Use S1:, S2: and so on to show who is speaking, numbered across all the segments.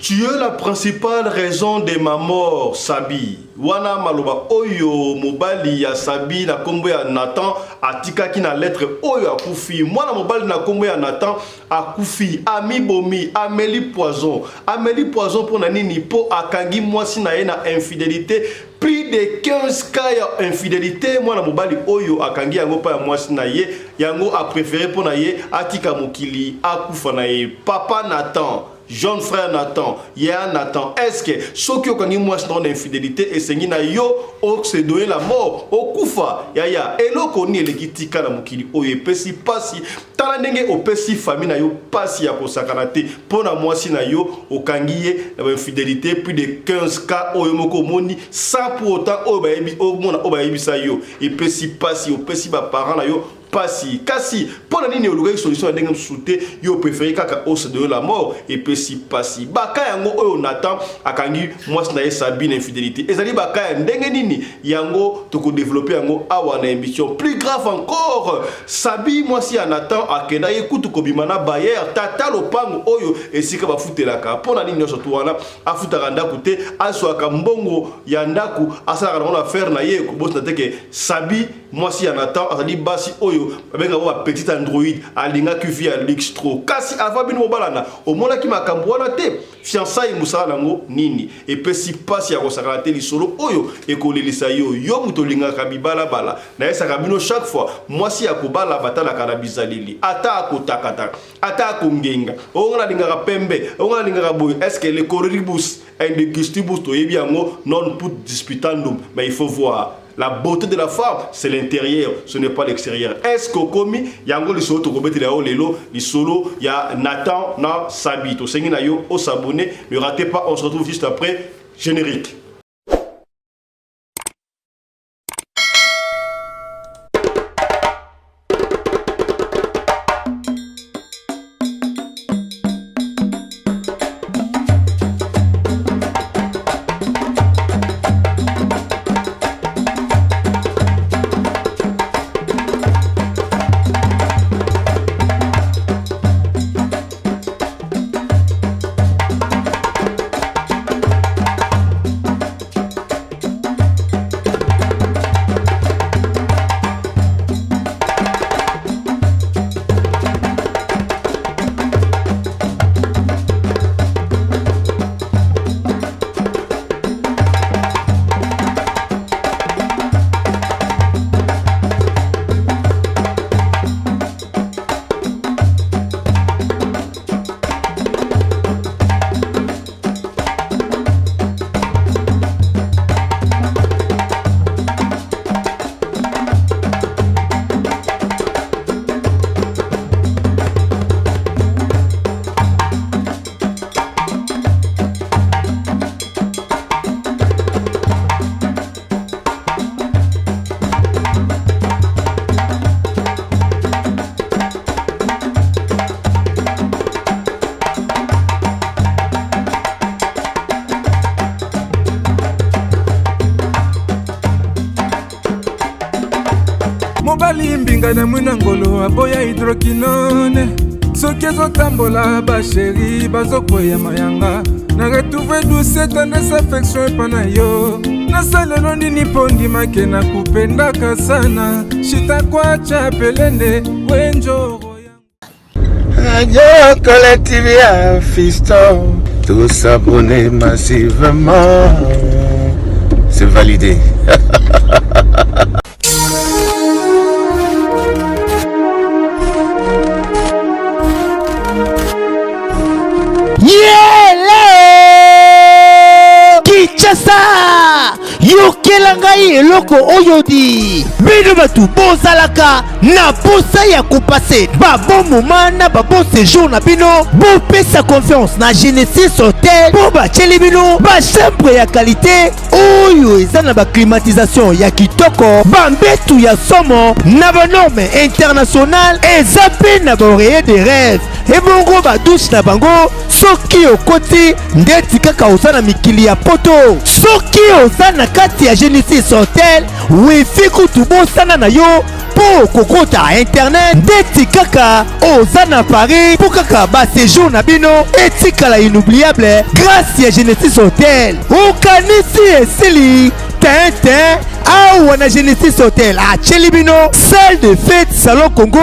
S1: Tu es la principale raison de ma mort, Sabi. Wana maloba oyo mobali ya Sabi na kombo ya Nathan atikaki na lettre oyo akufi. Mwana mobali na kombo ya Nathan akufi, amibomi, ameli poison. Ameli poison mpo na nini? Mpo akangi mwasi na ye na infidelite plus de 15 cas ya infidelite. Mwana mobali oyo akangi yango mpa ya mwasi na ye, yango a prefere mpo na ye atika mokili akufa na ye. Papa Nathan, jeune frère Nathan, ya Nathan, est-ce que soki okangi mwasi na yo na infidelite esengi na yo o se donner la mort, okufa? Yaya, eloko nini eleki tika na mokili oyo epesi pasi? Tala ndenge opesi famille na yo pasi ya kosakana te mpo na mwasi na yo, okangi ye na ba infidelite plus de 15 cas oyo moko omoni sans pour autant oyo bayebi omona oyo bayebisa yo. Epesi pasi, opesi ba parents na yo pasi. Kasi mpo na nini olukaki solution ya ndenge mosusu te? Yo préféré kaka o se donner la mort. Epesi pasi. Baka yango oyo Nathan akangi mwasi na ye Sabi na infidelité ezali baka ya ndenge nini? Yango tokodevelope yango awa na émission. Plus grave encore, Sabi mwasi ya Nathan akendaki kutu kobima na bayer tata lopango oyo esika bafutelaka. Mpo na nini nyonso tu wana? Afutaka ndako te, azwaka mbongo ya ndako asalaka nango na affaire na ye. Kobosana te ke Sabi mwasi ya Nathan azali basi oyo babengaka ba petite android, alingaki vie ya luxe trop. Kasi avant bino bobalana omonaki makambo wana te? Fiançailles mosala nango nini? Epesi pasi ya kosakana te. Lisolo oyo ekolelisa yo, yo moto olingaka bibalabala. Nayesaka bino chaque fois, mwasi ya kobala batalaka na bizaleli, ata akotakata, ata akongenga, oyo nga nalingaka pembe, oyo nga nalingaka boye. Est ce que le corribus and de gustibus toyebi yango? Non put disputandum, mais il faut voir la beauté de la femme, c'est l'intérieur, ce n'est pas l'extérieur. Est-ce qu'okomi yango? Lisolo tokobetela yo lelo, lisolo ya Nathan na Sabi. Tosengi na yo o s'abonner, ne ratez pas, on se retrouve juste après générique.
S2: Mobali mbinga na mwina ngolo aboya hydroquinone, soki ezotambola basheri bazokweya mayanga. Na retrouve douce tendresse affection epa na yo. Nasalelo nini mpo ndimake na kupendaka sana shitakwacha pelende wenjoro.
S3: Radio Collective ya Fiston, tous abonnés massivement. C'est validé.
S4: Yele Kinshasa, yokela ngai eloko oyo di bino bato bozalaka na posa ya kopase babon moment na babon séjour na bino. Bopesa confiance na Genesis Hotel mpo batieli bino bachambre ya qualité oyo eza na baclimatisation ya kitoko, bambetu ya somo na banorme internationale, eza mpe na baoreiller de rêve. Ebongo badouche na bango, soki okoti ndeti kaka oza na mikili ya poto. Soki oza na kati ya Genesis Hotel, wifi kutu bosana na yo. mpo kokota internet ndeti kaka oza na Paris mpo kaka ba séjour na bino etikala inoubliable grâce ya Genesis Hotel. Okanisi esili tintin awa na Genesis Hotel atieli bino salle de fête salon Congo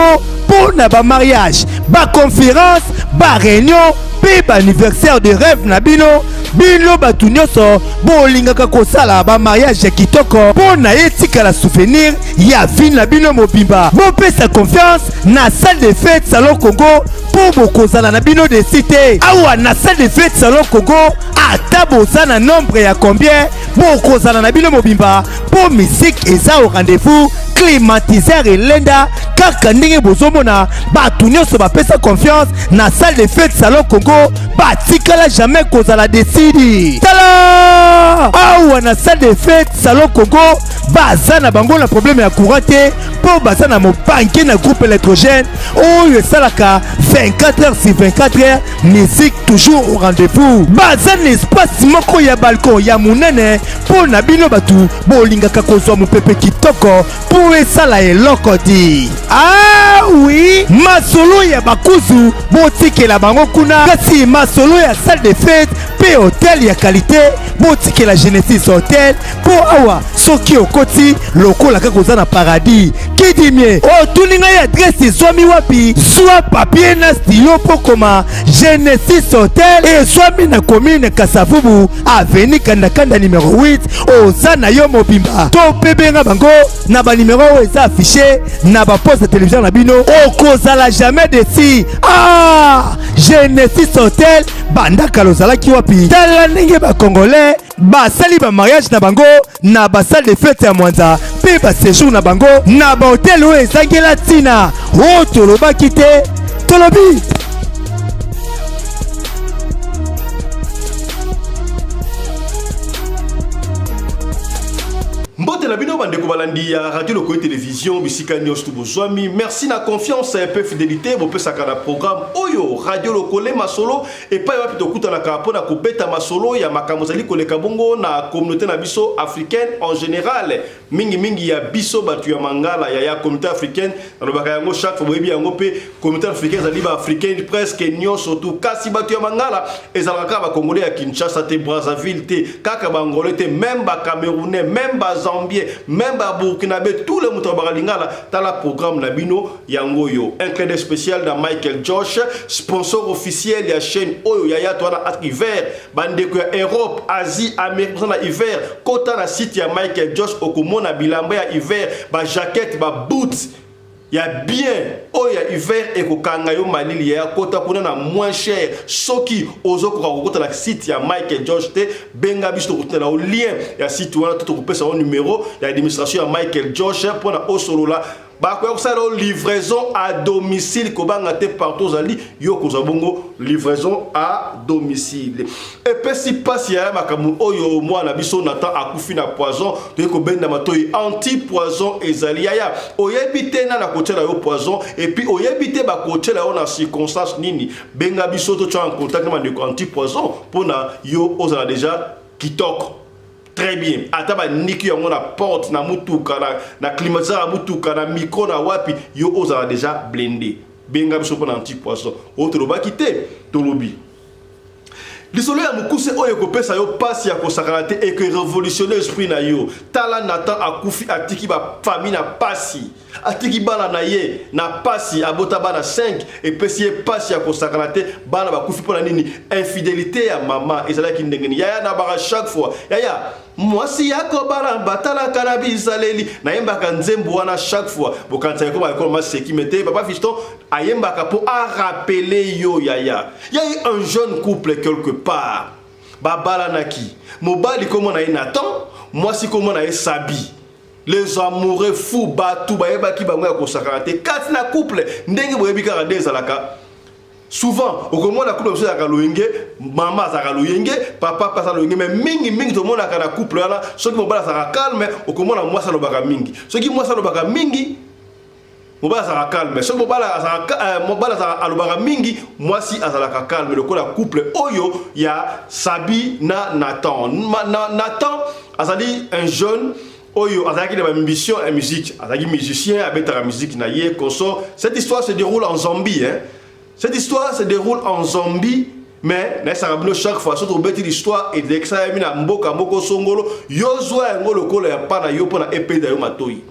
S4: mpo na ba mariage, ba conférence, ba réunion mpe ba anniversaire de rêve na bino. Bino bato nyonso bolingaka kosala ba mariage ya kitoko mpo na etikala souvenir ya vie na bino mobimba, bopesa confiance na salle de fête salon Congo mpo bokozala na bino desi te. Awa na salle de fête salon Congo, ata boza na nombre ya combien, bokozala na bino mobimba mpo musique eza au rendez-vous, climatiseur elenda kaka ndenge bozomona. Bato nyonso bapesa confiance na salle de fête salon Congo batikala jamais kozala desidi. Tala awa na salle de fête salon Congo baza na bango na problème ya courant te mpo baza na mobanke na groupe électrogène oyo esalaka 24 heures sur 24 heures, musique toujours au rendez-vous. Baza na espace moko ya balcon ya monene mpo na bino bato bolingaka kozwa mopepe kitoko mpo esala eloko di. Ah oui, masolo ya bakuzu botikela bango kuna, kasi masolo ya salle de fête mpe hotel ya qualité botikela Genesis Hotel, mpo awa soki okoti lokola kaka oza na paradis. Kidimie otuni ngai adresse ezwami wapi? Zwa papier na stylo mpo koma. Genesis Hotel ezwami na commune Kasavubu, avenue Kandakanda numero 8. Oza na yo mobimba to mpe benga bango na banimero oyo eza affiché na baposte ya televizio na bino, okozala jamais desi. Ah, Genesis Hotel, banda kala ozalaki wapi? Tala ndenge bacongolais basali bamariage na bango na basalle de fête ya Mwanza mpe baséjour na bango na bahotel oyo ezangela ntina. Oyo tolobaki te, tolobi.
S1: Mbote na bino bandeko balandi ya Radio Lokole Télévision bisika nyonso tu bozwami. Merci na confiance mpe fidélité bopesaka na programme oyo Radio Lokole Masolo, epai wapi tokutanaka mpona kobeta masolo ya makambo ezali koleka bongo na communauté na biso africaine en général, mingimingi ya biso bato ya Mangala ya communauté africaine. Nalobaka yango chaque fois, boyebi yango mpe, communauté africaine ezali baafricaine presque nyonso tu, kasi bato ya Mangala ezalaka kaka bacongolais ya Kinshasa te, Brazzaville te, kaka baangolais te, même bacamerounais, même bazambien, même baburkinabé, tout le moto alobaka lingala. Tala programme na bino yango oyo. Un clin d'œil spécial na Michael Josh, sponsor officiel ya chaîne oyo. Yaya, to wana hiver, bandeko ya Europe, Asie, Amérique, na hiver, kota na site ya Michael Josh, okomona bilamba ya hiver, bajaquette, baboots ya bien oyo ya hiver ekokanga yo malili. Ya kota kuna na moins cher. Soki ozokoka kokota na site ya Michael Josh te, benga biso, tokotindela yo lien ya site wana to tokopesa yo numero ya administration ya Michael Josh mpona osolola. Bakoya kosala yo livraison à domicile, kobanga te, partout ozali yo kozwa bongo livraison à domicile. Epesi mpasi ya makambo oyo, mwana biso Nathan akufi na poison. Toyei kobenda matoi, anti poison ezali. Yaya, oyebi te nani akotiela yo poison, et puis oyebi te bakotiela yo na circonstance nini. Benga biso, totia en contact na bandeko anti poison mpona yo ozala déjà kitoko, très bien. Ata baniki yango na porte na mutuka, na climatiseur ya mutuka, na micro, na wapi, yo ozala déjà blindé. Benga biso mpona anti poison oyo. Tolobaki te, tolobi. Lisolo ya mokuse oyo ekopesa yo mpasi ya kosakana te, ekorévolutionne esprit na yo. Tala, Nathan akufi, atiki bafamille na pasi, atiki bana na ye na pasi. Abota bana 5, epesi ye pasi ya kosakana te. Bana bakufi mpo na nini? Infidélité ya mama ezalaki ndenge nini? Yaya, na baka chaque fois, yaya, mwasi ya kobala batalaka na bizaleli. Nayembaka nzembo wana chaque fois, bokanisa ekoma ekolo maseki me te. Papa Fiston ayembaka mpo arappeler yo. Yaya, ya eu un jeune couple quelque part, babalanaki. Mobali kombo na ye Nathan, mwasi kombo na ye Sabi. Les amoureux fous, bato bayebaki bango ya kosakana te kati na couple. Ndenge boyebi kaka nde ezalaka souvent, okomona couple mosusu ezalaka loyenge, mama azalaka loyenge, papa mpe aza loyenge, mais mingimingi tomonaka na couple wana, soki mobali azalaka calme, okomona mwasi alobaka mingi. Soki mwasi alobaka mingi, mobali azalaka calme. Soki mobali alobaka mingi, mwasi azalaka calme, lokola couple oyo ya Sabi na Nathan. Nathan azali un jeune. Oyo azalaki na baambition ya musique, azalaki musicien, abetaka musique na ye consort. Cette histoire se déroule en Zambie, hein. Cette histoire se déroule en Zambie, mais nayesaka bino chaque fois, soki obeti l'histoire esalemi na mboka moko songolo, yo zwa yango lokola ya pa na yo mpo na epeda yo matoi.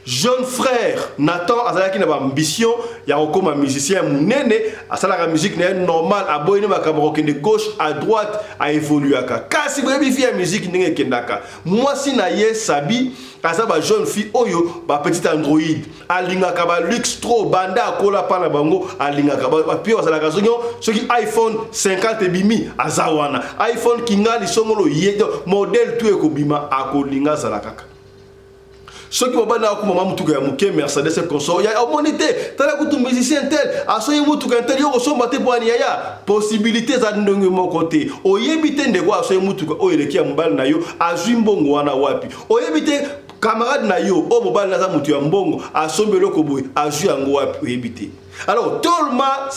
S1: Jeune frère Nathan azalaki na baambition ya kokóma musicien ya monene. Asalaka musique na ye normal, aboyini makambo kokende gauche à droite, aévoluaka. Kasi boyebi vie ya musique ndenge ekendaka. Mwasi na ye Sabi aza bajeune fille oyo bapetite android, alingaka baluxe trop. Banda akola mpa na bango, alingaka bapie bazalaka soki iPhone 50 ebimi, aza wana. iPhone kingali songolo ye modèle tout ekobima, akolinga azala kaka. Soki mobali akoma mwa mutuka ya moke, Mercedes consort, ya omoni te, tala kutu musicien tel asoyi mutuka tel, yo kosomba te. Bwani yaya, possibilité eza ndenge moko te. Oyebi te ndeko asoyi mutuka oyo eleki ya mobali na yo azwi mbongo wana wapi. Oyebi te camarade na yo oyo mobali aza motu ya mbongo asombi eloko boye, azwi yango wapi, oyebi te. Alors tolma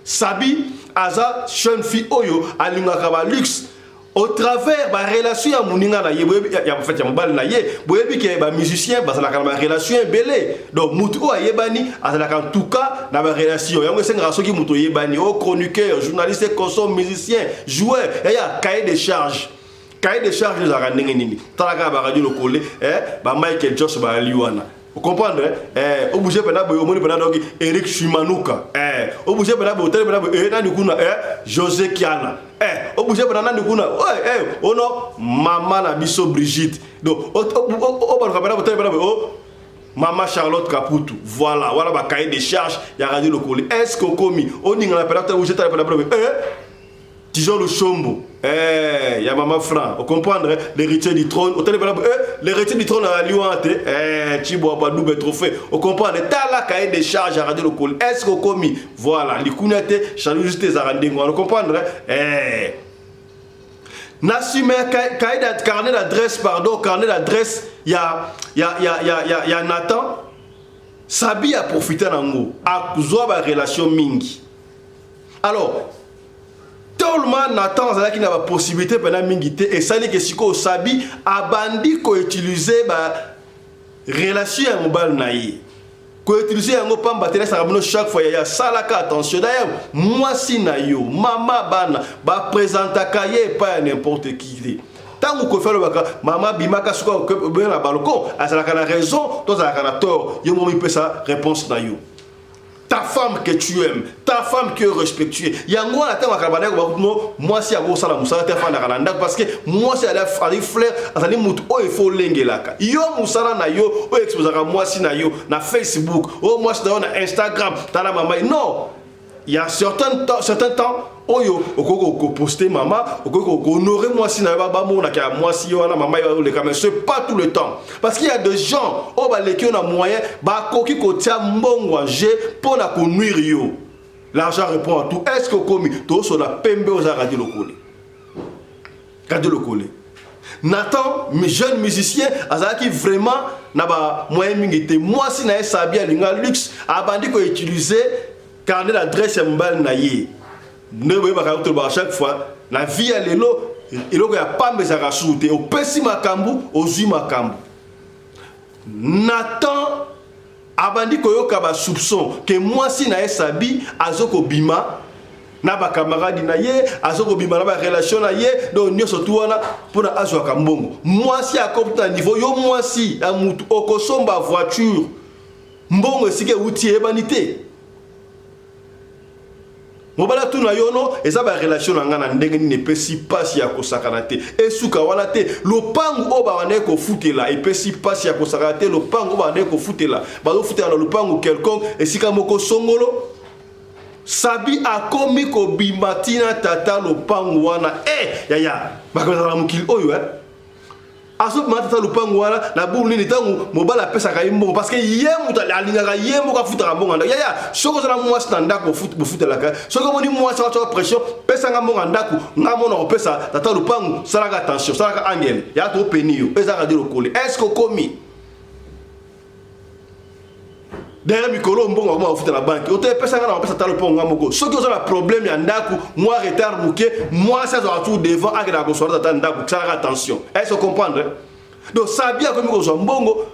S1: Sabi aza jeune fille oyo alingaka baluxe. Au travers barelation ya moninga na ye, ya fait ya mobali na ye, boyebi ke bamusicien bazalaka na barelation ebele. Donc mutu oyo ayebani azalaka en tout cas na barelation. Yango esengaka soki moto oyebani, o chroniqueur, journaliste, consort, musicien, joueur, yaya, cahier de charge. Cahier de charge ezalaka ndenge nini? Tala kaka baradio Lokole, ba Michael Jos bayali wana, ocomprendre? Eh, obouge mpena boye, omoni mpena donc Eric Shimanuka. Eh, obouge mpena boye, otali mpena boye, eh, nani kuna? Eh, José Kiana. Eh, obouge mpena, nani kuna? Eh, ono mama na biso Brigitte. Donc obaluka mpena, botali mpena boye, o mama Charlotte Kaputu. Voilà, wana bacahier de charge ya radio Lokole. Est ce que okomi oningana mpena, bouge, tala mpena boye, eh, Tijon Lushombo, eh, ya mama Franc, on comprendre l'héritier du trône, otali bana, eh, l'héritier du trône ali wana te, eh, Chibo ba double trophée, on comprendre? Tala cahier de charge ya radio Lokole. Est-ce que okomi? Voilà, likunya te, jalousie te, ezalaka ndenge wana, comprendre? Eh, na nsima ya cahier, carnet d'adresse, pardon, carnet d'adresse ya Nathan, Sabi aprofite nango, azwa barelation mingi. Alors tellement Nathan azalaki na bapossibilité mpena mingi te, esali ke sikoyo Sabi abandi koutiliser barelation ya mobali na ye, koutiliser yango pamba te. Nasaka bino chaque fois, yaya, salaka attention. D'ailleurs mwasi na yo, mama bana, baprésentaka ye epai ya n'importe qui te. Ntango Kofi alobaka mama bimaka soki obenga na balcon, azalaka na raison to azalaka na tort? Yo mo mipesa réponse na yo. Ta femme que tu aimes, ta femme que respectueux, yango wana ntango akala bandako bakuno, mwasi akosala mosala te, afandaka na ndako, parce que mwasi azali fleur, azali motu oyo efo olengelaka. Yo mosala na yo oyo exposaka mwasi na yo na Facebook, oyo mwasi na yo na Instagram, tala mama. Non, il y a certain temps oyo okoki koposte mama, okoki kohonorer mwasi na yo, bamonaka ya mwasi yo wana mama yo oleka, mais c'est pas tout le temps, parce qu'il y a des gens oyo baleki yo na moyen, bakoki kotia mbongo en jeu mpo na konuire yo. L'argent répond à tout. Est ce que okomi tozosola pembe? Oza radio Lokole, radio Lokole. Nathan, jeune musicien, azalaki vraiment na bamoyen mingi te. Mwasi na ye Sabi alinga luxe, abandi koutiliser carnet d'adresse ya mobali na ye. Ndenge boyebaka, tolobaka chaque fois, na vie ya lelo, eloko ya pamba ezalaka suku te. Opesi makambo, ozwi makambo. Nathan abandi koyoka basoupçon ke mwasi na ye Sabi azokobima na bakamaradi na ye, azokobima na barelation na ye. Donc nyonso tu wana mpona azwaka mbongo. Mwasi akopta na niveau yo mwasi ya mutu okosomba voiture, mbongo esika ewuti eyebani te. Mobali atuna yo no eza barelation na ngai na ndenge nini? Epesi mpasi ya kosakana te. Esuka wana te, lopangu oyo babandaki kofutela epesi mpasi ya kosakana te. Lopangu oyo babandaki kofutela, bazofutela na lopangu quelconque esika moko songolo, Sabi akomi kobima ntina tata lopangu wana. E yaya, bakozala mokili oyo, eh? Azobima tata lopangu wana na bulu nini? Ntango mobali apesaka ye mbongo, parce que ye moto alingaka, ye moko afutaka mbongo na ndako. Yaya, soki oza na mwasi na ndako, bofutelaka. Soki omoni mwasi atia pression, pesanga mbongo ya ndako, nga mona kopesa tata lopangu, salaka attention, salaka angele ya topeni yo. Ezalaka de lokole. Est ce que okomi? Derrière mikolo mbongo akoma kofuta na banke, oto epesanga na kopesa talo mpongo nga moko. Soki oza na problème ya ndako, mwa retard moke, mwasi azwaka tout devant, akendaka koswala tata ndako. Salaka attention. Est ce comprendre? Donc Sabi akomi kozwa mbongo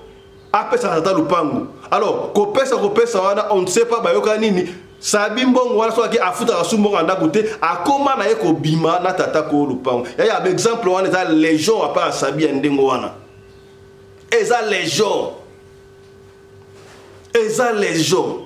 S1: apesaka tata lupango. Alors kopesa kopesa wana, on ne sait pas bayoka nini. Sabi mbongo wana soki afutaka su mbongo ya ndako te, akoma na ye kobima na tata ko lupango. Yaya, ba exemple wana eza légion. À part Sabi ya ndenge wana, eza légion, eza légion.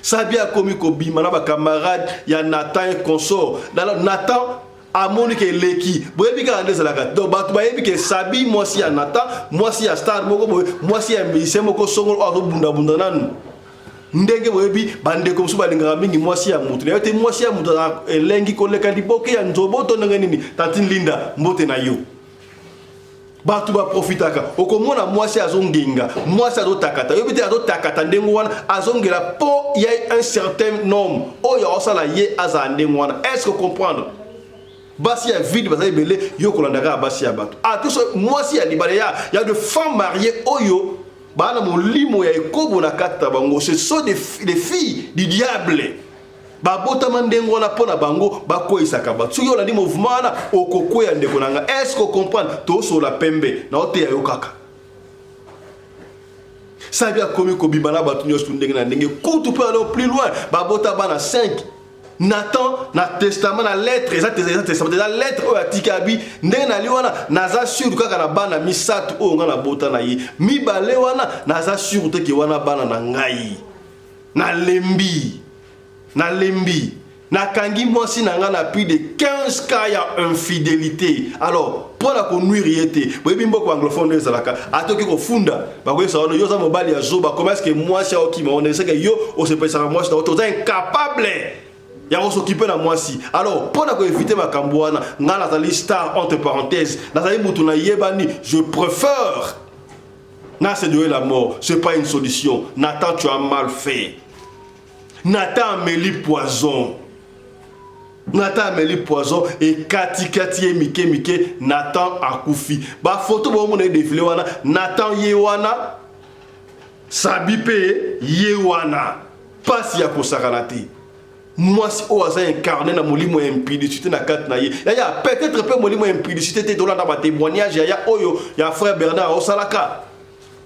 S1: Sabi akomi kobima na bacamarade ya Nathan et consort. Nathan amoni ke eleki. Boyebi kaka nde ezalaka. Donc bato bayebi ke Sabi mwasi ya Nathan, mwasi ya star moko boye, mwasi ya musicien moko songolo oyo azobundabunda nanu. Ndenge boyebi, bandeko mosusu balingaka mingi mwasi ya motu nayo te. Mwasi ya motu azalaka elengi koleka liboke ya nzobo to ndenge nini. Tantine Linda, mbote na yo. Bato baprofitaka. Okomona mwasi azongenga, mwasi azotakata, yobi te, azotakata ndenge wana, azongela mpo ya un certain homme oyo aosala ye azala ndenge wana. Est ce que comprendre? Basi ya vide baza ebele. Yo kolanda kaka basi ya bato atoso mwasi ya libala. Ya de femmes mariées oyo baa na molimo ya ekobo na kati na bango. Ce sont des filles du diable, babotama ndenge wana mpo na bango bakweyisaka bato. Soki olandi mouvement wana, okokweya, ndeko na nga. Est ce que comprendre? Tosola pembe na oteya yo kaka. Sabi akomi kobima na bato nyonso ndenge na ndenge. Kutu mpe aller plus loin, babota bana 5. Nathan na testament, na lettre, eza testament, eza lettre oyo atiki abi ndenge nali wana: naza sûr kaka na bana misato oyo nga nabota na ye. Mibale wana naza sûr te ke wana bana na ngai. Nalembi, nalembi, nakangi mwasi na ngai na plus de 15 cas ya infidélité. Alors mpo na konuire ye te, boyebi mboka anglophone nde ezalaka, atoki kofunda, bakoyebisa wana: yo oza mobali ya zoba. Comment est ce que mwasi aokima wana? Eseke yo osepesaka mwasi na yo, oza incapable ya kos'occuper na mwasi. Alors mpo na koéviter makambo wana, ngai nazali star, entre parenthèse, nazali mutu nayebani, je préfère na se donner la mort. C'est pas une solution. Nathan, tu as mal fait. Nathan ameli poison, Nathan ameli poison ekatikati ye mike mike. Nathan akufi. Bafoto bomona ye défilé wana, Nathan ye wana, Sabi mpe ye wana. Mpasi ya kosakana te. Mwasi oyo aza incarné na molimo ya impudicité na kati na ye. Yaya, peut-être mpe molimo ya impudicité te. Tolanda batémoignage, yaya, oyo ya frère Bernard aosalaka.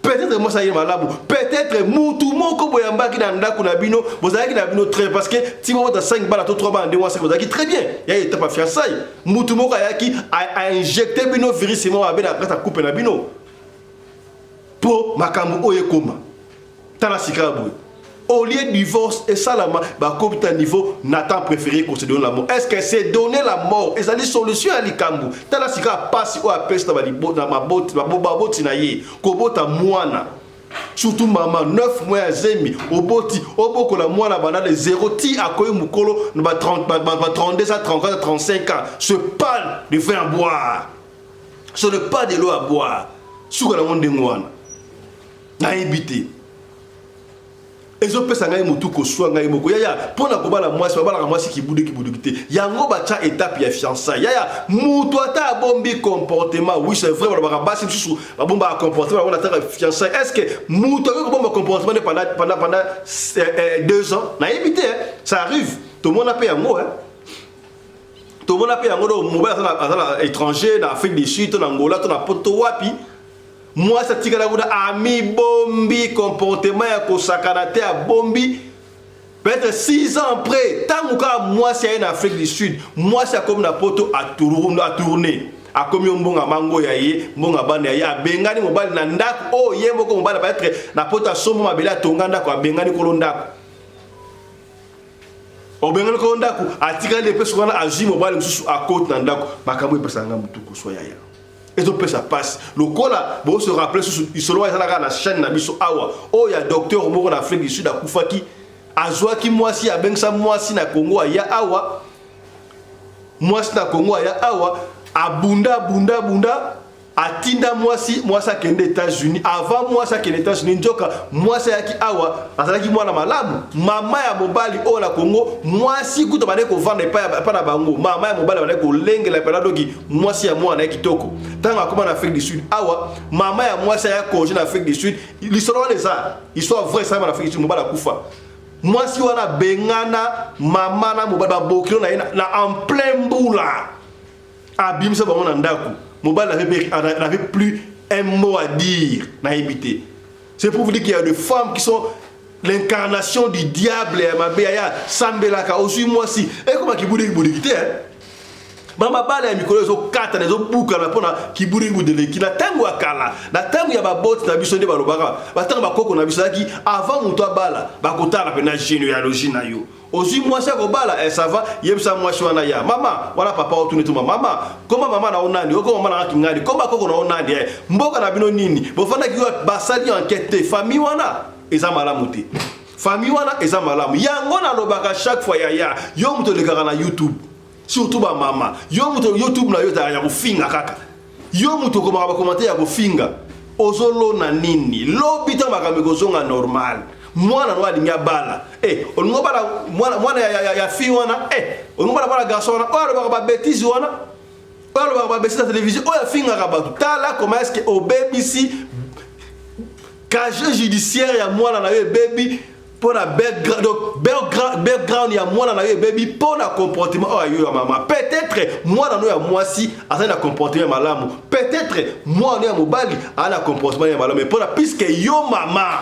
S1: Peut-être mwasi aye malamu, peut-être mutu moko boyambaki na ndako na bino, bozalaki na bino très, parce que ti bobota 5 bana to 3 bana ndenge wana, bozalaki très bien. Ya étape ya fiançailles, mutu moko ayaki ainjecte bino virus moko abe na kati ya couple na bino mpo makambo oyo ekoma. Tala sika boye, au lieu divorce esalama, bakomi ta niveau Nathan préféré qu'on se donne la mort. Est-ce que c'est donner la mort ezali solution ya likambo? Tala sika pasi oyo apesi na baboti na ye. Kobota mwana, surtout mama, 9 mois ya zemi, oboti, obokola mwana banda de 0 ti akoyi mokolo na ba 32 à 34 35 ans, ce pas de vin à boire, ce n'est pas de l'eau à boire. Suka nango ndenge wana, nayebi te. Ezopesa ngai motu koswa ngai moko. Yaya, mpo na kobala mwasi, babalaka mwasi kibudu kibuduki te. Yango batya étape ya fiançailles. Yaya, mutu ata abombi comportement, oui, c'est vrai, balobaka basi mosusu babombaka comportement bango na taka fiançailles. Est ce que mutu akoki kobomba comportement ne pendant 2 ans? Nayebi te. Ça arrive, tomona mpe yango, tomona mpe yango. Do mobali aza na étranger, na Afrique du Sud to na Angola to na Poto to wapi, mwasi atikala kuna, amibombi comportement ya kosakana te, abombi peut-être 6 ans après. Ntango kaka mwasi aye na Afrique du Sud, mwasi akomi na Poto, atourne, akomi yo mbongo mango ya ye, mbongo bana ya ye, abengani mobali na ndako oyo ye moko. Mobali peut-être na Poto asomba mabele, atonga ndako, abengani kolo ndako. Obengani kolo ndako, atikali epesi wana, azwi mobali mosusu, akoti na ndako. Makambo epesaka motu koswa, yaya, ezopesa mpasi. Lokola bose rappeler susu lisolo wana ezalaka na chaîne na biso awa, oyo ya docteur moko na Afrique du Sud akufaki, azwaki mwasi, abengisa mwasi na Congo, aya awa. Mwasi na Congo aya awa, abunda, abunda, abunda, atinda mwasi, mwasi akende États-Unis. Avant mwasi akende États-Unis, nzoka mwasi ayaki awa, azalaki mwana malamu. Mama ya mobali oyo na Congo, mwasi kuta bandeki kovanda epai na bango, mama ya mobali bandeki kolengela epela. Doki mwasi ya mwana ye kitoko. Ntango akóma na Afrique du Sud awa, mama ya mwasi aya congé na Afrique du Sud. Lisolo wana eza histoire vraie, esalama na Afrique du Sud. Mobali akufa, mwasi wana abengana mama na mobali, babokilo na ye na en plein mbula, abimisa bango na ndako. Mobali n'avait plus un mot à dire, nayebi te. C'est pour vous dire qu'il y a des femmes qui sont l'incarnation du diable ya mabe. Yaya, sambelaka. Ozwi mwasi, ekoma kibudiki budiki te. Bamabala ya mikolo ezokatana, ezobukana mpona kibudiki budeleki. Na ntango ya kala, na ntango ya baboti na biso, nde balobaka, batango bakoko na biso azalaki, avant moto abala, bakotala mpena généalogie na yo. Ozwi mwasi ya kobala, ça va, yebisa mwasi wana ya mama wana, papa otuni tuma mama koma mama na yo nani, okoma mama nanga kingani, koma koko na yo nani, mboka na bino nini, bofandaki, basali enquête te. Famille wana eza malamu te, famille wana eza malamu. Yango nalobaka chaque fois, yaya, yo moto olekaka na YouTube, surtout bamama, yo moto YouTube na yo ezalaka ya kofinga kaka, yo moto okomaka bacommentaire ya kofinga, ozolona nini? Lobi ntango makambo ekozonga normal, mwana no alingi abala, olingi obala mwana ya fille wana, olingi obala mwana garçon wana oyo alobaka babêtises wana, oyo alobaka babêtises na télévision, oyo afingaka bato. Tala comment est ce que obebisi casier judiciaire ya mwana na yo, ebebi mpona background ya mwana na yo, ebebi mpona comportement oyo ayo ya mama. Peut-être mwana no ya mwasi azali na comportement ya malamu, peut-être mwana no ya mobali azali na comportement ya malamu, mpona puisque yo mama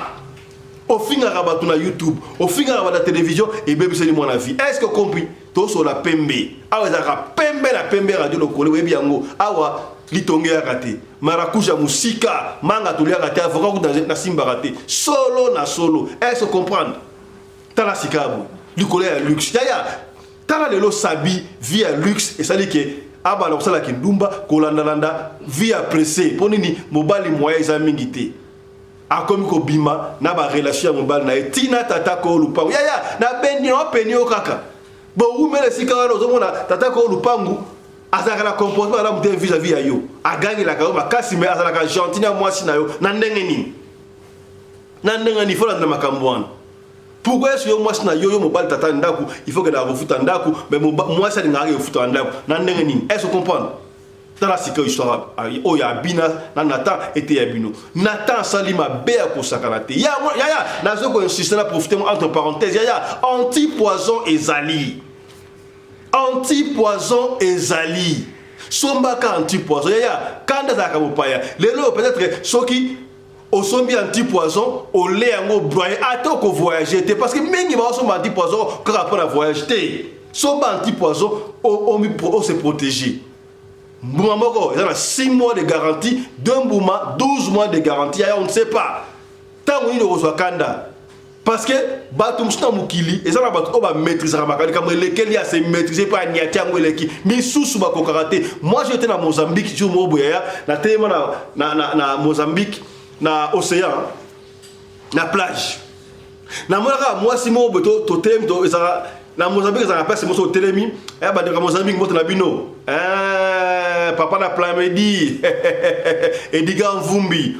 S1: ofingaka bato na YouTube, ofingaka bato na télévision, ebebiseli mwana vie. Est ce que compris? Tosola pembe awa, ezalaka pembe na pembe. Radio Lokole, oyebi yango, awa litonge eyaka te, marakuja mosika, manga toliaka te, avocat kuta nasimbaka te, solo na solo. Est ce comprendre? Tala sika boye, likolo ya luxe, yaya, tala lelo Sabi, vie ya luxe esali ke abanda kosalaki ndumba, kolandalanda vie ya pressé. Mpo nini? Mobali moya eza mingi te, akomi kobima na barelation ya mobali na ye ntina tata ko lupangu. Yaya, nabendi na openi yo kaka bowumela esika wana, ozomona tata ko lupangu azalaka na comportement malamu te vis-à-vis ya yo, agangelaka yo makasi, mais azalaka gentil na mwasi na yo. Na ndenge nini? Na ndenge nini? Faut landela makambo wana. Pourquoi est-ce yo mwasi na yo, yo mobali tata ndako, il faut kendaka kofuta ndako, mais mwasi alingaka kofuta ndako na ndenge nini? Est ce comprendre? Tala sika histoire oyo abina na Nathan ete ya bino. Nathan asali mabe ya kosakana te. Yaya, nazo koinsiste na profite entre parenthèse, yaya, anti poison ezali, anti poison ezali, sombaka anti poison. Yaya, kanda ezalaka mopaya. Lelo peut-être soki osombi anti poison, ole yango broye, ata okovoyage te, parce que mingi baosomba anti poison kaka mpo na voyage te. Somba anti poison, ose protéger. Mbuma moko eza na 6 mois de garantie, 2 mbuma 12 mois de garantie. Yaya, on ne sait pas ntango nini okozwa kanda, parce que bato mosusu na mokili eza na bato oyo bamaîtrisaka makambo, likambo elekeli, ase maîtrise mpo aniati yango eleki, misusu bakokaka te. Moi, j'étais na Mozambique jour moko boye, yaya, natelema na Mozambique, na océan, na plage, namonaka mwasi moko boye, totelemi, ezalaka na Mozambique, ezalaka place moso otelemi. Bandeko ya Mozambique, mbote na bino, papa na Plamedi, Ediga Mvumbi,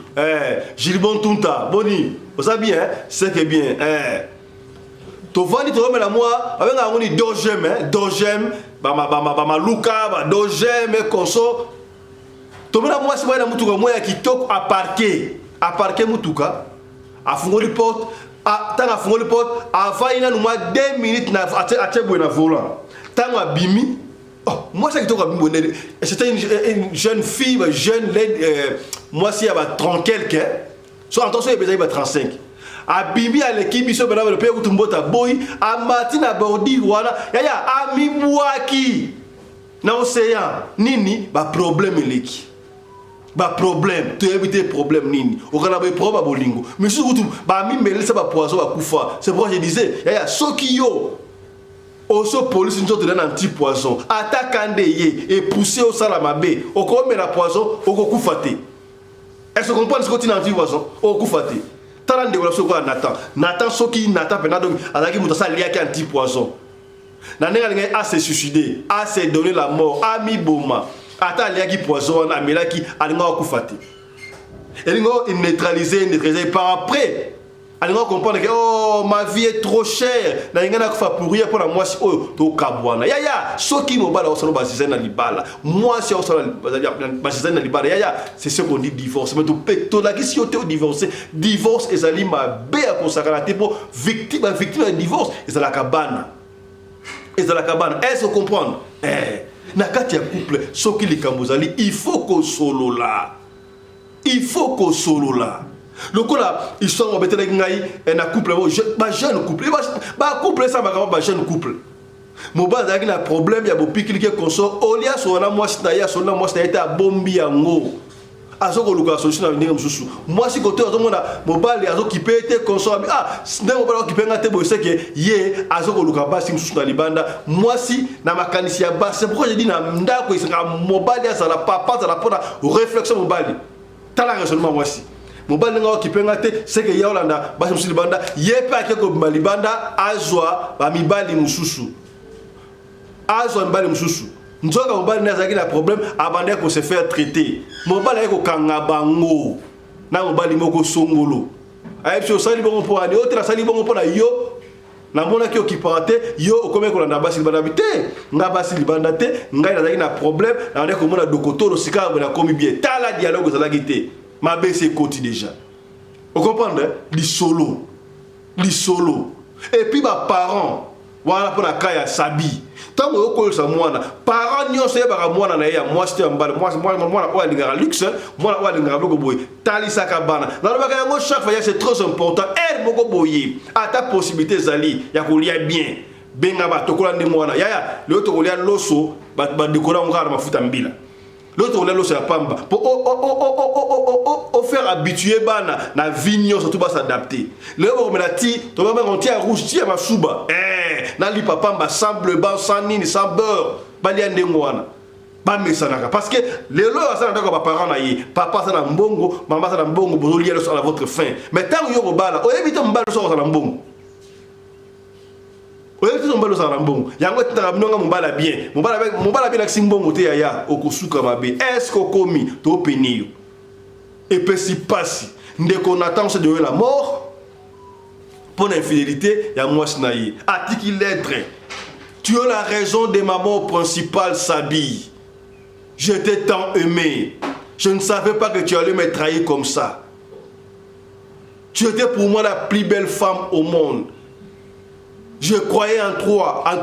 S1: Gilbon Tunta, boni, oza bien? C'est que bien. Tovandi, tozomela mwa, babengaka yango ni dogem, dogem, bamaluka, badogem konso. Tomona mwasi moko na mutuka moko ya kitoko, aparke, aparke mutuka, afungoli porte. Ntango afungoli porte, avandi nanu mwa 2 minutes, atie boye na volant. Ntango abimi, oh, mwasi ya kitoko abimi boye ndenge, c'était une jeune fille, ba jeune lady, mwasi ya ba 30 quelque, so en so ebezaki ba 35. Abimi, aleki biso pena mpe kutu mbota boyi, amati na bordure wana, yaya, amibwaki na océan. Nini? Baproblème eleki, baproblème toyebi te problème nini. Okana boye, problème ya bolingo, misusu kutu bamimelisa bapoison, bakufa. C'est pourquoi je disais, yaya, soki yo oso polisi nzoto na anti poison, ata kande ye epousse osala mabe, okomela poison, okokufa te. Est ce que comprendre soki otina anti poison, okokufa te? Tala ndeko na biso okoya Nathan. Nathan, soki Nathan mpena, donc azalaki moto asa aliaki anti poison na ndenge alingaki ase suicider, ase donner la mort, amiboma, ata aliaki poison wana, amelaki, alingaki akufa te. Elingi neutraliser, neutraliser par après, alingi comprendre que oh, ma vie est trop chère, nalingi nakufa pour rien mpona mwasi oyo, tokabwana. Yaya, soki mobali aosala bazizani na libala, mwasi aosala bazizani na libala, yaya, c'est ce qu'on dit divorce. Mais tolakisi yo te odivorce. Divorce ezali mabe ya kosakana te, mpo victime, victime ya divorce ezalaka bana, ezalaka bana. Est ce comprendre? Eh. Na kati ya couple, soki likambo ezali, il faut kosolola. Il faut kosolola. Lokola histoire babetelaki ngai eh, na couple bo ba jeune couple, ba couple esamaka ba jeune couple. Mobali azalaki na problème ya bopikilike consort, olia asola na mwasi na ye, asola na mwasi na ye te, abombi yango. Azokoluka solution na ndenge mosusu. Mwasi kote azomona mobali azokipe ye te, consort abi ah, ndenge mobali akokipe nga te boye, seke ye azokoluka basi mosusu na libanda. Mwasi na makanisi ya basi. C'est pourquoi je dis na ndako esengaka mobali azala papa, azala mpona réflexion mobali. Tala raisonnement mwasi. Mobali ndenge akokipe nga te, seke ye aolanda basi mosusu libanda, ye mpe ake kobima libanda azwa bamibali mosusu. Azwa mibali mosusu. Nzoka mobali nde azalaki na problème, abandaki ko se faire traiter. Mobali ayaki kokanga bango na mobali moko songolo. Ayebisi osali bongo mpo ani? Oyo te nasali bongo mpo na yo. Namonaki okipaka te, yo okomaki kolanda basi libanda. Bi te, nga basi libanda te, ngai nazalaki na problème, nabandaki komona dokotolo, sika boye nakomi bien. Tala dialogue ezalaki te. Mabe esi ekoti déjà. Ocomprendre? Lisolo. Lisolo. Et puis ba parents wana mpo na cas ya Sabi, ntango oyokoyesa mwana, parent nyonso eyebaka mwana na ye ya mwasi to ya mobali, mwana oyo alingaka luxe, mwana oyo alingaka biloko boye, talisaka bana. Nalobaka yango chaque fois, c'est très important. Heure moko boye, ata possibilité ezali ya kolia bien, benga bato tokola ndenge wana. Yaya, lelo tokolia loso, bato badekora yango kaka na mafuta mbila. Lelo tokolia loso ya pamba po ofaire habituer bana na vie nyonso to bas'adapter. Lelo bokomela ti tobamaka ti ya rouge, ti ya masuba, na lipa pamba, sans bleu blanc, sans nini, sans beurre, balia ndenge wana bamesanaka. Parce que lelo oyo aza na ndako ya baparent na ye, papa aza na mbongo, mama aza na mbongo, bozolia loso à la votre faim. Mais ntango yo kobala, oyebi te mobali loso akozala na mbongo, oyebi te mobali ozala na mbongo. Yango etindaka bino nga mobali ya bien, mobali ya bien akisi mbongo te, yaya, okosuka mabe. Est ce que okomi topeni yo epesi pasi? Ndeko Nathan se donner la mort mpo na infidélité ya mwasi na ye. Atiki lettre: tu as la raison de ma mort principale, Sabi. Je t'ai tant aimé, je ne savais pas que tu allais me trahir comme ça. Tu étais pour moi la plus belle femme au monde. Je croyais en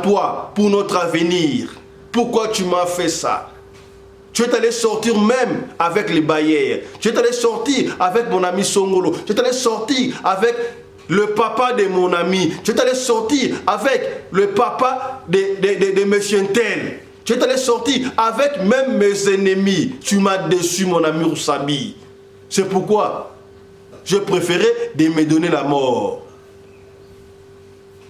S1: toi pour notre avenir. Pourquoi tu m'as fait ça? Tu es allé sortir même avec les bailleurs. Tu es allé sortir avec mon ami Songolo. Tu es allé sortir avec le papa de mon ami. Tu es allé sortir avec le papa de monsieur Tel. Tu es allé sortir avec même mes ennemis. Tu m'as déçu, mon ami Sabi. C'est pourquoi je préférais de me donner la mort.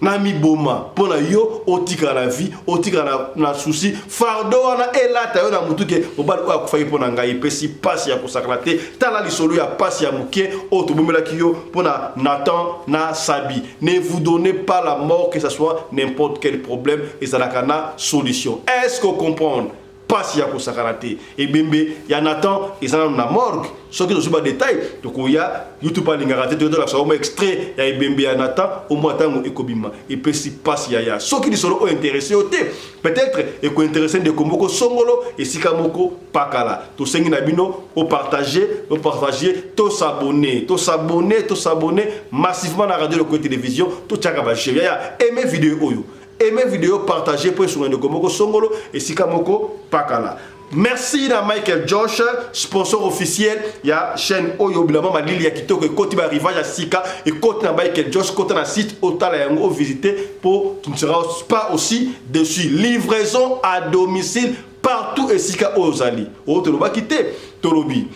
S1: Namiboma mpo na yo otikala na vie, otikala na souci, fardeau wana elata yo na motu ke mobali oyo akufaki mpo na ngai. Epesi pasi ya kosakana te. Tala lisolo ya pasi ya moke oyo tobomelaki yo mpo na Nathan na Sabi. Ne vous donnez pas la mort, que ce soit n'importe quel problème, ezalaka na solution. Est ce que comprendre? Pasi ya kosakana te. Ebembe ya Nathan eza nano na morgue. Soki tozwi badetail, tokoya. YouTube alingaka te, toyotolakisa omo extrait ya ebembe ya Nathan omwa ntango ekobima. Epesi pasi, yaya. Soki lisolo oyo intéresse yo te, peut-être ekointeresse ndeko moko songolo esika moko pakala. Tosengi na bino opartage, opartage, tosabonner, tosabonner, tosabonner massivement na Radio Lokwe Télévision. Totiaka bajeu, yaya. Aime vidéo oyo, aime vidéo, partage mpo esunga ndeko moko songolo esika moko pakala. Merci na Michael Josh, sponsor officiel ya chaîne oyo. Bilamba malili ya kitoko ekoti, ba arrivage ya sika ekoti na Michael Josh. Kota na site, otala yango, ovisite po tu ne seras pas aussi déçu. Livraison à domicile partout esika oyo ozali. Oyo tolobaki te, tolobi.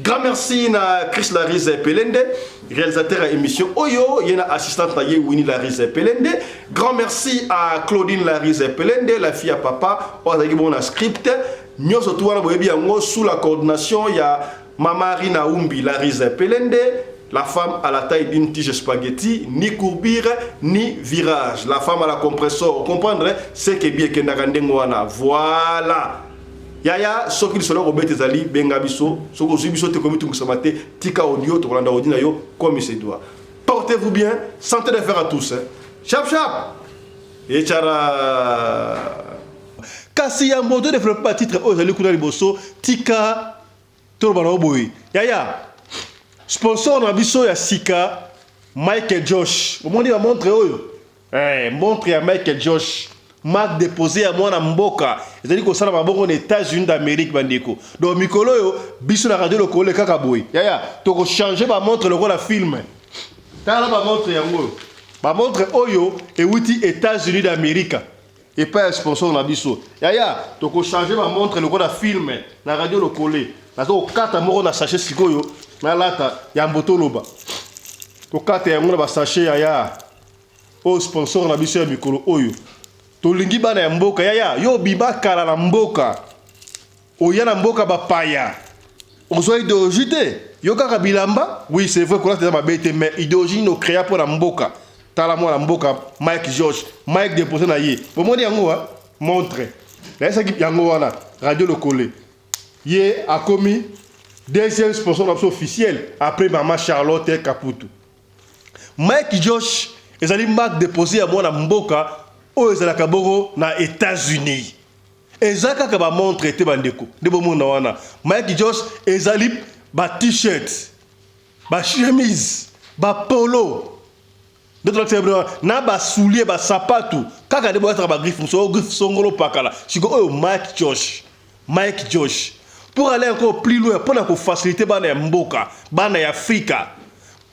S1: Grand merci na Chris Larise Pelende, réalisateur à émission oyo, ye na assistante na ye Winnie Larise Pelende. Grand merci à Claudine Larise Pelende, la fille à papa, oyo azalaki bongo na script. Nyonso tu wana boyebi yango sous la coordination ya Mama Rina Umbi Larise Pelende, la femme à la taille d'une tige spaghetti, ni courbure, ni virage. La femme à la compresseur. Comprendre, c'est que bien kendaka ndenge wana. Voilà. Yaya, soki lisolo kobeta ezali, benga biso. Soki ozwi biso te, komitungisama te, tika audio, tokolanda audio na yo comme il se doit. Portez-vous bien, santé de fer à tous, hein. Chap chap echara. Kasi ya moto développe batitre oyo ezali kuna liboso, tika toloba na yo boye, yaya. Sponsor na biso ya sika, Michael Josh. Omoni bamontre oyo, montre ya Michael Josh. Marque déposée ya mwana mboka ezali kosala mabongo na États-Unis d'Amérique bandeko. Donc mikolo oyo biso na radio lokole kaka boye. Yaya, toko changer ba montre lokola film. Tala ba montre yango oyo. Ba montre oyo ewuti États-Unis d'Amérique. Epai ya sponsor na biso. Yaya, toko changer ba montre lokola film na radio lokole. Nazo kokata moko na sachet sikoyo nalata yambo toloba. Tokata yango na ba sachet yaya. Oyo sponsor na biso ya mikolo oyo. Tolingi bana ya mboka yaya yo obima kala na mboka oya na mboka bapaya ozwa ideologie te yo kaka bilamba oui c'est vrai kolata eza mabe te mais ideologie nini ocrea mpo na mboka tala mwana mboka Mike George Mike depose na ye bomoni yango wa montre nayesaki yango wana radio lokole ye akomi deuxième sponsor na biso officiel après mama Charlotte Kaputu. Mike Josh ezali marque deposee ya mwana mboka oyo ezalaka bongo na Etats-Unis. Eza kaka ba montre te bandeko, nde bomona wana. Mike Josh ezali ba t-shirt, ba chemise, ba polo. Nde tolakisa bino na ba soulier, ba sapatu, kaka nde bolataka ba griffe mosusu, griffe songolo pakala. Siko oyo Mike Josh. Mike Josh. Pour aller encore plus loin, pona ko faciliter bana ya mboka, bana ya Afrika,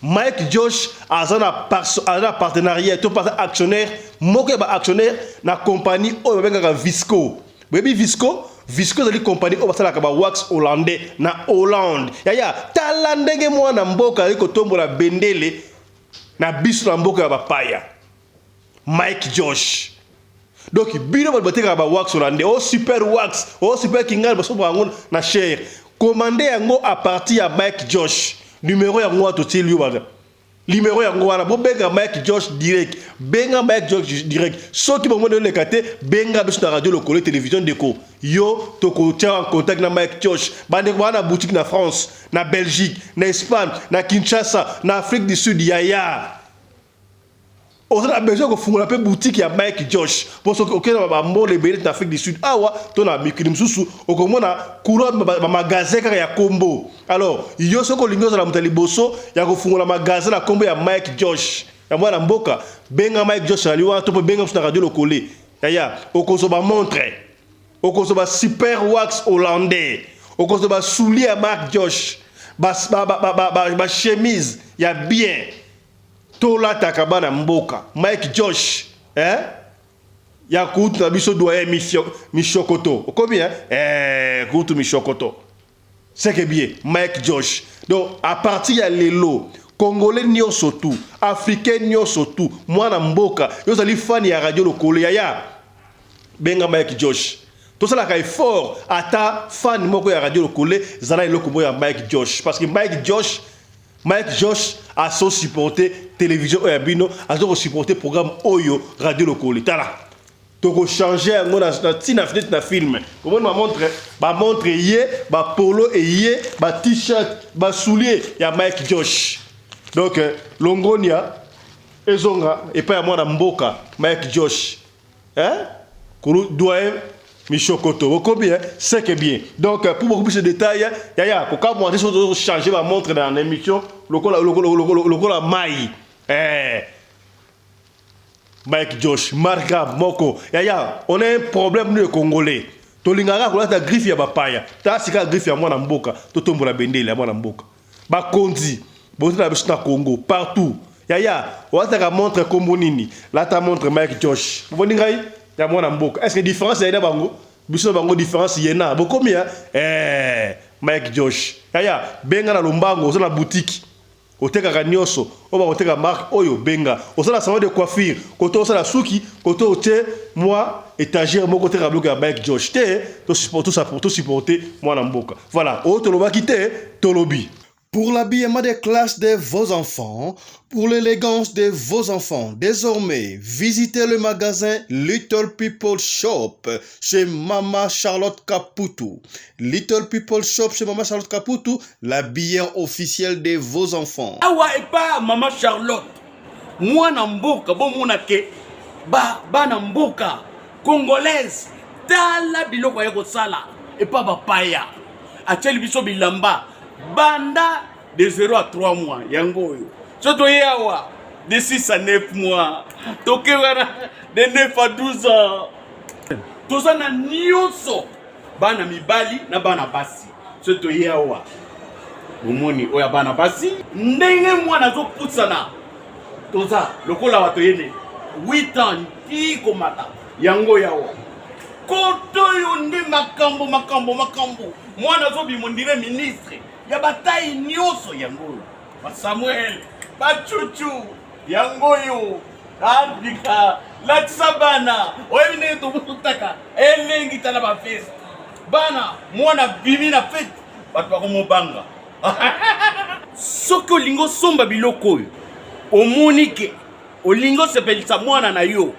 S1: Mike Josh aza na aza na partenariat to aza actionnaire moko ya ba actionnaire na compagnie oyo babengaka Visco. Boyebi Visco? Visco ezali compagnie oyo basalaka ba wax hollandais na Hollande. Yaya, tala ndenge mwana mboka azali kotombola bendele na biso na mboka ya bapaya. Mike Josh. Donc bino bato batekaka ba wax hollandais, oh super wax, oh super kingal, basombaka yango na cher. Commandez yango à partir ya Mike Josh. Numero yango wana totieli yo bana. Numero yango wana bobenga Mike Josh direct. Benga Mike Josh direct. Soki bomoni oleka te, benga biso na radio lokolo télévision ndeko. Yo tokotia en contact na Mike Josh. Bandeko wana boutique na France, na Belgique, na Espagne, na Kinshasa, na Afrique du Sud yaya. Oza na besoin kofungola mpe boutique ya Mike Josh mpo soki okei na bambola ebele na Afrique du Sud awa to na mikili mosusu okomona courant bamagasin kaka ya kombo. Alors yo soki olingi ozala moto ya liboso ya kofungola magasin na kombo ya Mike Josh ya mwana mboka, benga Mike Josh ali wana to mpe benga biso na radio lokole yaya, okozwa bamontre, okozwa ba super wax hollandais, okozwa ba soulier ya Mike Josh, ba chemise ya bien. Tolataka bana mboka Mike Josh eh? Ya kutu na biso doyen Mishokoto okomi eh? Eh, kutu Mishokoto c'est que bien Mike Josh. Donc à partir ya lelo Congolais nyonso tout, Africain nyonso tout, mwana mboka, yo ozali fan ya radio lokolo yaya, benga Mike Josh. Tosalaka effort ata fan moko ya radio lokole zala eloko moko ya Mike Josh parce que Mike Josh Mike Josh azo supporter télévision oyo ya bino, azo ko supporter programme oyo radio lokole. Tala toko changer yango na ntina fenêtre na film. Omoni ba montre, ba montre ye, ba polo eye, ba t-shirt, ba soulier ya Mike Josh. Donc longonia ezonga epai ya mwana mboka Mike Josh. Hein? Kulu doyen Michokoto, okomi hein? C'est que bien. Donc pour beaucoup plus de détails, yaya, kokamwa te soki changer ba montre dans l'émission lokola lokola lokola lokola mai. Eh. Mike Josh, marka moko. Yaya, on a un problème nous les Congolais. Tolingaka kolata griffe ya bapaya. Ta sika griffe ya mwana mboka, totombola bendele ya mwana mboka. Bakonzi, bozala biso na Congo partout. Yaya, olataka montre kombo nini? Lata montre Mike Josh. Bomoni ngai ya mwana mboka. Est-ce que différence ya bango? Biso na bango différence yena. Bokomi ya eh Mike Josh. Yaya, benga na lombango oza na boutique. Otekaka nyonso, oyo bakoteka marque oyo benga. Oza na salon de coiffure, koto osala suki, koto otie mwa étagère moko oteka biloko ya Mike Josh te, to supporter mwana mboka. Voilà, oyo tolobaki te, tolobi.
S5: Pour l'habillement des classes de vos enfants, pour l'élégance de vos enfants, désormais, visitez le magasin Little People Shop chez Mama Charlotte Kaputu. Little People Shop chez Mama Charlotte Kaputu, l'habilleur officiel de vos enfants.
S6: Awa epa Mama Charlotte, mwana mboka bomona ke ba bana mboka congolaise, tala biloko ya kosala epa bapaya, atieli biso bilamba banda de 0 à 3 mois yango oyo so toye awa de 6 à 9 mois, toke wana de 9 à 12 ans. Toza na nyonso, bana mibali na bana basi. Soki toye awa, bomoni oyo ya bana basi, ndenge mwana azopusana, toza lokola bato yene 8 ans ti komata yango yawa koto oyo nde makambo makambo makambo. Mwana azobima ondire ministre ya bataille nyonso. Yango oyo basamuel bacucu, yango oyo abika latisa bana. Oyebi ndenge tobutaka elengi, tala bafeste bana, mwana bimi na fete, bato bakomobanga. Soki olingi osomba biloko oyo, omoni ke olingi osepelisa mwana na yo,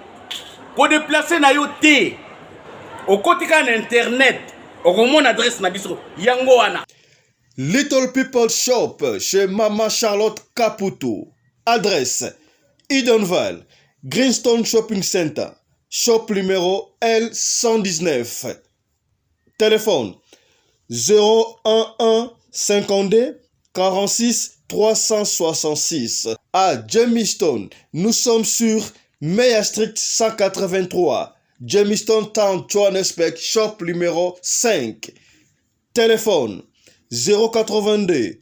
S6: kodéplacer na yo te, okoti kaka na internet, okomona adresse na biso yango wana.
S5: Little People Shop chez Mama Charlotte Caputo. Adresse: Edenvale, Greenstone Shopping Center, shop numéro L119. Téléphone: 011 52 46 366. À Germiston, nous sommes sur Meyer Street 183, Germiston Town, Johannesburg, shop numéro 5. Téléphone: 082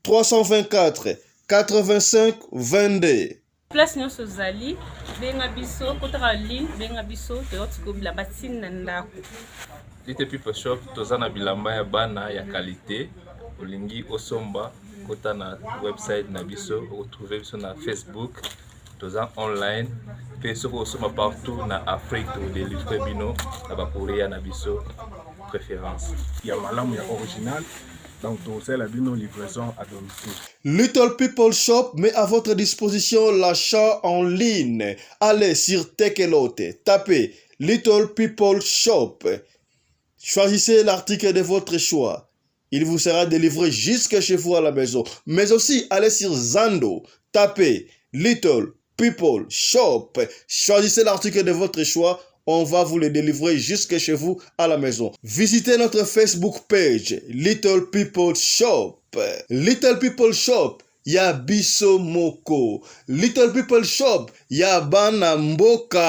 S5: 324 85 22.
S7: Place nyonso ozali, benga biso, kotaka ligne, benga biso, toyoti bilamba ntina na ndako.
S8: Little People Shop, toza na bilamba ya bana ya qualité. Olingi osomba, kota na website na biso, okotrouver biso na Facebook, toza online mpe. Soki osomba partout na Afrique, todélivrer bino na bacourrier na biso préférence.
S2: Ya malamu, ya original, donc tokosalela bino livraison à domicile.
S5: Little People Shop met à votre disposition l'achat en ligne. Allez sur Takealot, tapez Little People Shop. Choisissez l'article de votre choix. Il vous sera délivré jusque chez vous à la maison. Mais aussi, allez sur Zando, tapez Little People Shop. Choisissez l'article de votre choix. On va vous le délivrer jusque chez vous à la maison. Visitez notre Facebook page, Little People Shop. Little People Shop, ya biso moko. Little People Shop, ya bana mboka.